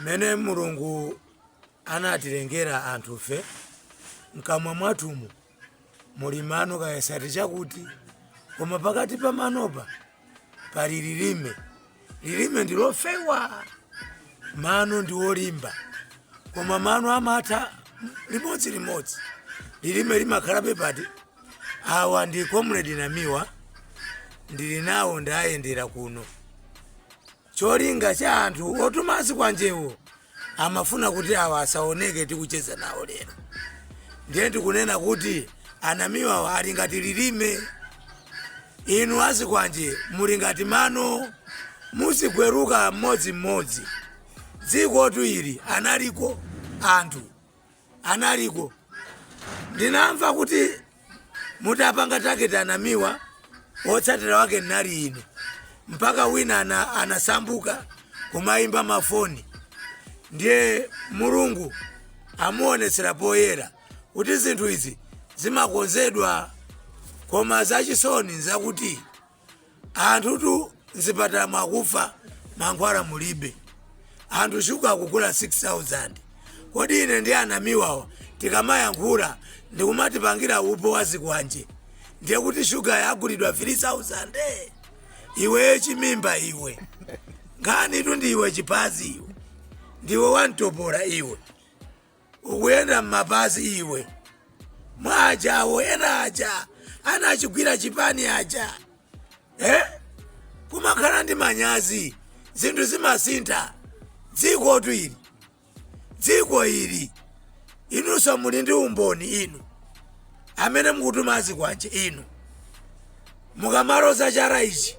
Mmene Mulungu anatilengera anthufe, mkamwa mwathumu muli mano kayesati chakuti, koma pakati pa manopa pali lilime. Lilime ndi lofewa, mano ndi olimba, koma mano amatha limodzi limodzi, lilime limakhalabe pati. Awa ndi Comrade Namiwa, ndili nawo, ndayendera kuno. Cholinga cha anthu otuma azikwanjewo amafuna kuti awa asaoneke tikucheza nawo lero. Ndiye ndikunena kuti anamiwawa ali ngati lilime, inu azikwanje muli ngati mano, muzigweruka mmodzimmodzi. Dzikotu ili analiko anthu analiko. Ndinamva kuti mutapanga target anamiwa, wotsatira wake ndinali ine, mpaka wina anasambuka kumayimba mafoni. Ndiye Mulungu amuonetsera poyera kuti zinthu izi zimakonzedwa. Koma zachisoni nzakuti anthutu mzipatala mwakufa, mankhwala mulibe, anthu shuga akugula 6000. Kodi ine ndi anamiwawa tikamayankhula ndikumatipangira upo wa zikwanje, ndiye kuti shuga yagulidwa 3000? Iwe chimimba iwe, nkhanitu ndiwe chipazi iwe, ndiwe wamtopola iwe, ukuyenda m'mapazi iwe. Mwajawo ena aja anachigwira chipani aja, eh? Kumakhala ndi manyazi, zinthu zimasintha. Dzikotu ili, dziko ili, inunso muli ndi umboni, inu amene mukutuma azikwanje. Inu mukamaloza chala ichi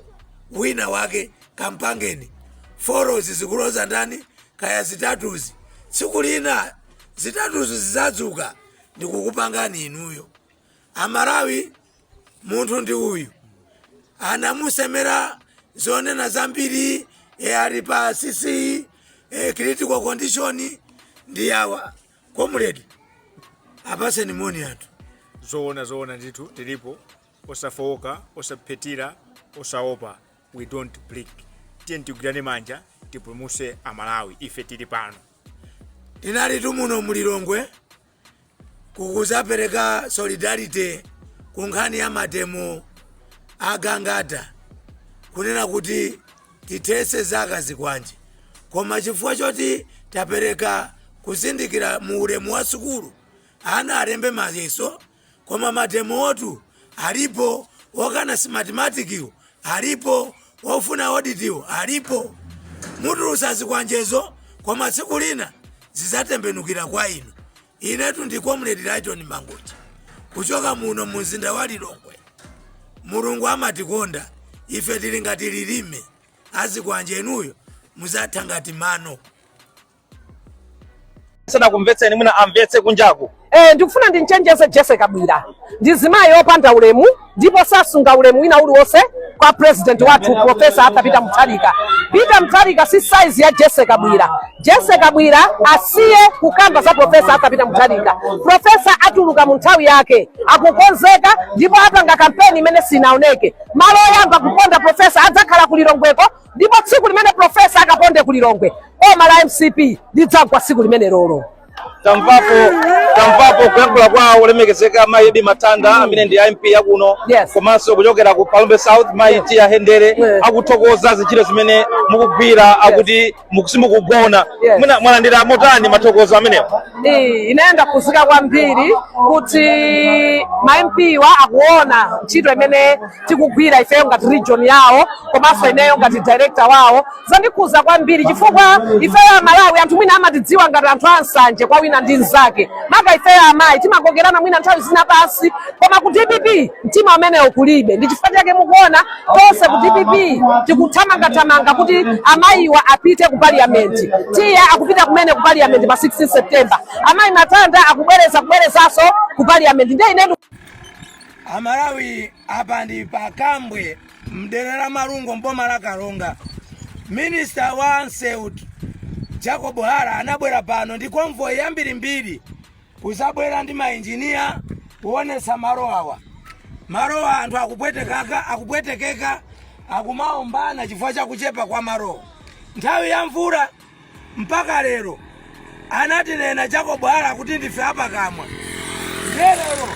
wina wake, kampangeni forozi zikuloza ndani, kaya zitatuzi. Tsiku lina zitatuzi zizadzuka ndikukupangani inuyo. Amalawi, munthu ndi uyu anamusemera zonena zambiri, ali pa cc critical condition. Ndi awa comrade, apaseni moni anthu. Zoona, zoona ndithu, tilipo osafowoka, osaphetira, osaopa. We don't blink. Tiye tigwirane manja, tipulumuse Amalawi. Ife tili pano. Tinali tumuno mulilongwe kukuzapereka solidarity ku nkhani ya mademo agangata, kunena kuti tithetse zaka zikwanje, koma chifukwa choti tapereka kuzindikira mu ulemu wa sukulu, ana alembe mayeso, koma mademo otu alipo, okana Smartmaticwo alipo, ofuna auditwo alipo. Mutulusa zikwanjezo, koma tsiku lina zidzatembenukira kwa inu. Inetu ndi Comrade Lighton Mangochi kuchoka muno mu mzinda wa Lilongwe. Mulungu amatikonda, ife tili ngati lilime, azikwanje inuyo muzatha ngati mano. Sanakumvetseni, mwina amvetse kunjaku. Ndikufuna ndinchenjeze Jesse Kabwira. Ndi zimayi opanda ulemu ndipo sasunga ulemu wina uliwonse kwa president wathu, Professor Arthur Peter Mutharika. Peter Mutharika si size ya Jesse Kabwira. Jesse Kabwira asiye kukamba za Professor Arthur Peter Mutharika. Professor atuluka mu nthawi yake, akukonzeka ndipo apanga kampeni imene sinaoneke. Malo oyamba kuponda Professor adzakhala ku Lilongweko, ndipo tsiku limene Professor akaponde ku Lilongwe, boma la MCP lidzagwa tsiku limene lolo. Tamvapo kuyankhula kwawo olemekezeka mayi Ebi Matanda amene ndi MP yakuno, komanso kuchokera ku Phalombe South mayi Tia Hendere, akuthokoza zintchito zimene mukugwira, akuti simukugona. Mwina mwalandira motani mathokozo amenewo? Ine ndakhuzika kwambiri kuti ma MP wa akuona ntchito imene tikugwira ifeyo ngati region yawo, komanso ineyo ngati director wawo. Zandikhuza kwambiri chifukwa ifeyo Amalawi, anthu mwina amatidziwa ngati anthu ansanje kwa wina ndi mnzake, maka ifeyo amayi timakokerana mwina nthawi zina pansi, koma ku DPP mtima umenewo kulibe. Ndi chifukwa chake mukuona tonse ku DPP tikuthamangathamanga kuti amayiwa apite ku parliament. Tiya akupita kumene ku parliament pa 16 September, amayi Matanda akubwereza kubwerezanso ku parliament. Ndiye ine Amalawi, apa ndi pakambwe mdera la Malungo, mboma la Kalonga. Minista wa nsewu Jacob Hara anabwera pano ndi convoy yambirimbiri kuzabwera ndi mainjiniya kuonetsa malo awa. Malowa anthu akupwetekaka, akupwetekeka, akumaombana chifukwa cha kuchepa kwa malowa. Nthawi ya mvula Mpaka lero anatinena Jacob Hara kuti ndife apakamwa. Ndiye lero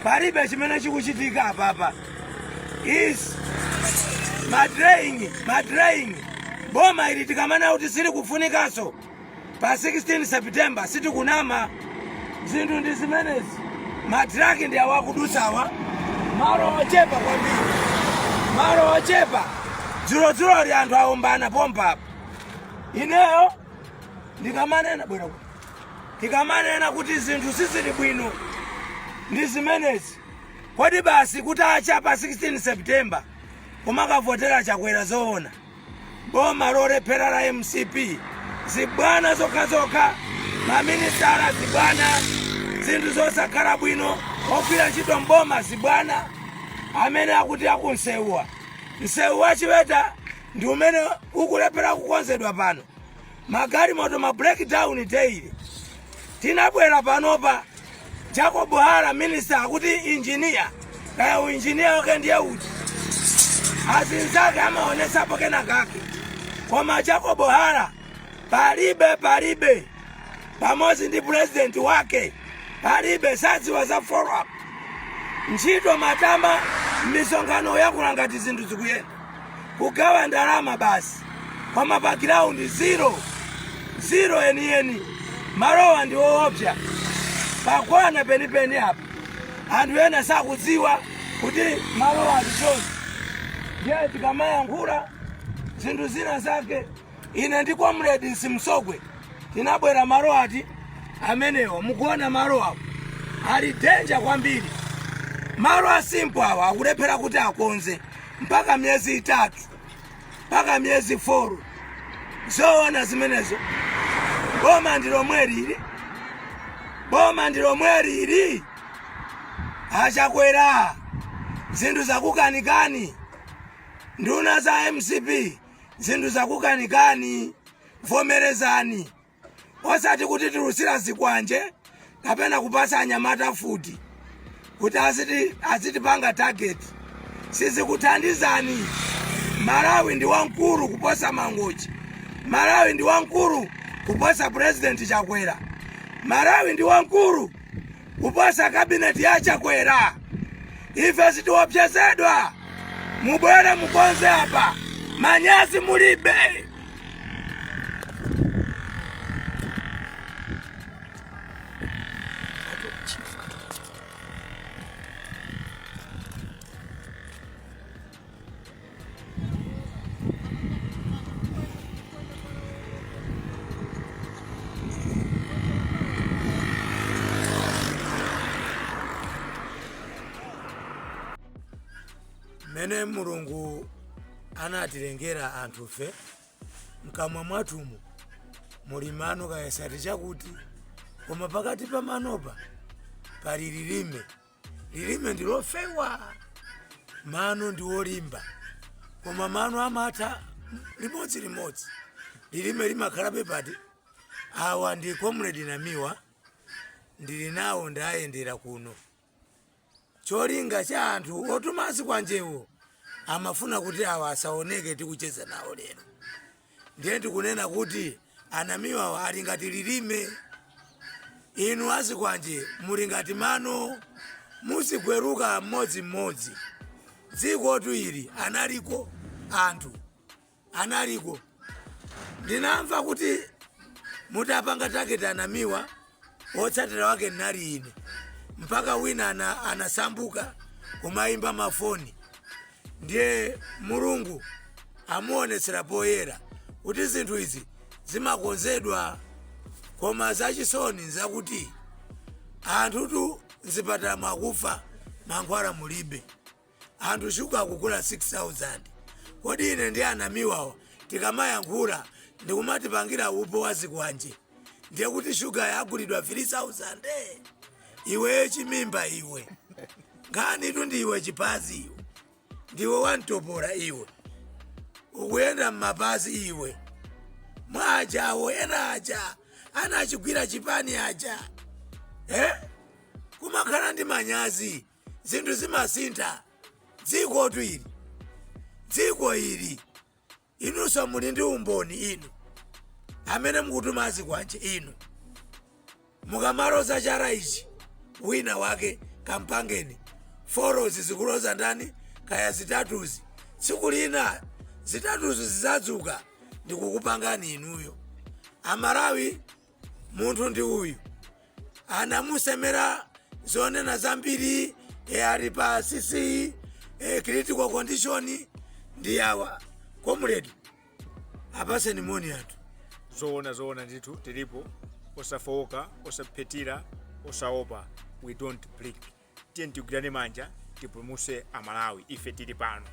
palibe chimene chikuchitika apapa. Is madraying madraying. Boma ili tikamanena kuti silikufunikanso pa 16 September, sitikunama. Zinthu ndi zimenezi. Matraki ndi awa akudutsawa, malo ochepa kwambiri, malo ochepa. Dzulodzuloli anthu aombana pompapa. Ineyo ndikamanena bwera kuti tikamanena kuti zinthu sizili bwino ndi zimenezi. Kodi basi kutacha pa 16 September kumakavotera Chakwera, zoona? Boma lolephera la MCP, zibwana zokhazokha, maminisitala zibwana, zinthu zosakhala bwino, ogwira ntchito mboma zibwana. Amene akuti akunsewuwa, msewu wa Chiweta ndi umene ukulephera kukonzedwa pano, magalimoto ma breakdown daily. Tinabwera panopa, Jacob Hara minister akuti engineer, kaya uinjiniya wake ndiye uti? Azinzake amaonesapo kena kake, koma Jacob Hara palibe, palibe, pamodzi ndi president wake palibe, sadziwa za follow up. Ntchito matama m'misonkhano yakula ngati zinthu zikuyenda, kugawa ndalama basi, koma pa ground zero zero yeniyeni. Malowa ndi woopsa pakwana penipeni apa. Anthu ena sakudziwa kuti malowa ali chonchi. Ndiye tikamayankhula zinthu zina zake, ine ndi Comrade Nsimsogwe tinabwera malo ati amenewa. Mukuona malo awo ali danger kwambiri. Malo a simple awa akulephera kuti akonze mpaka miyezi 3, mpaka miyezi 4. Zoona zimenezo? Boma ndi lomwe lili, boma ndi lomwe lili. Achakwera, zinthu zakukanikani. Nduna za MCP, zinthu zakukanikani, vomerezani, osati kuti tilusira zikwanje kapena kupasa anyamata futi kuti azitipanga target. Sizikuthandizani. Malawi ndi wamkulu kuposa Mangochi. Malawi ndi wamkulu kuposa President Chakwera. Malawi ndi wamkulu kuposa kabineti ya Chakwera. Ife sitiopsezedwa. Mubwere mukonze apa. Manyazi mulibe? Mmene Mulungu anatilengera anthufe, mkamwa mwathumu muli mano kayesati chakuti, koma pakati pa manopa pali lilime. Lilime ndi lofewa, mano ndi olimba, koma mano amatha limodzilimodzi, lilime limakhalabe pati. Awa ndi Comrade Namiwa, ndili nawo, ndayendera kuno. Cholinga cha anthu otuma azikwanjewo amafuna kuti awa asaoneke tikucheza nawo lero. Ndiye ndikunena kuti anamiwawa ali ngati lilime, inu azikwanje muli ngati mano, muzigweruka mmodzimmodzi. Dzikotu ili analiko anthu, analiko. Ndinamva kuti mutapanga target anamiwa, wotsatira wake ndinali ine, mpaka wina anasambuka kumayimba mafoni. Ndiye Mulungu amuonetsera poyera kuti zinthu izi zimakonzedwa. Koma zachisoni nzakuti anthutu mzipatala mwakufa, mankhwala mulibe, anthu shuga akugula 6000. Kodi ine ndi anamiwawa tikamayankhula ndikumatipangira upo wa zikwanje, ndiye kuti shuga yagulidwa 3000? Iwe chimimba iwe, nkhanitu ndiwe chipazi iwe, ndiwe wamtopola iwe, ukuyenda mmapazi iwe. Mwajawo ena aja anachigwira chipani aja, eh? Kumakhala ndi manyazi. Zinthu zimasintha. Dzikotu ili, dziko ili, inunso muli ndi umboni inu. Amene mukutuma azikwanje inu, mukamaloza chala ichi, wina wake kampangeni forozi zikuloza ndani? Kaya zitatuzi, tsiku lina zitatuzi zizadzuka ndikukupangani inuyo. Amalawi, munthu ndi uyu anamusemera zonena zambiri. Ali pa CC, critical condition. Ndi awa comrade, apaseni moni anthu. Zoona, zoona ndithu, tilipo osafowoka, osaphetira, osaopa. We don't blink. Tiye tigwirane manja, tipulumuse Amalawi. Ife tili pano.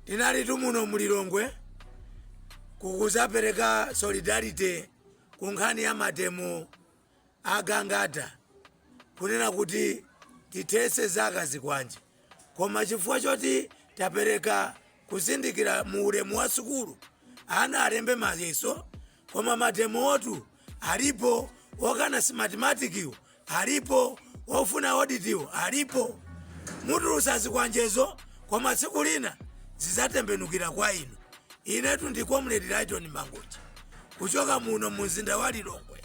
Tinali tumuno mulilongwe kukuzapereka solidarity ku nkhani ya mademo agangata, kunena kuti tithetse zaka zikwanje, koma chifukwa choti tapereka kuzindikira mu ulemu wa sukulu, ana alembe mayeso, koma mademo otu alipo, okana Smartmaticwo alipo, ofuna auditwo alipo. Mutulusa zikwanjezo, koma tsiku lina zidzatembenukira kwa inu. Inetu ndi Comrade Lighton Mangochi kuchoka muno mu mzinda wa Lilongwe.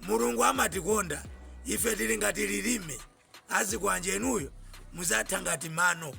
Mulungu amatikonda ife, tili ngati lilime. Azikwanje enuyo muzatha ngati mano.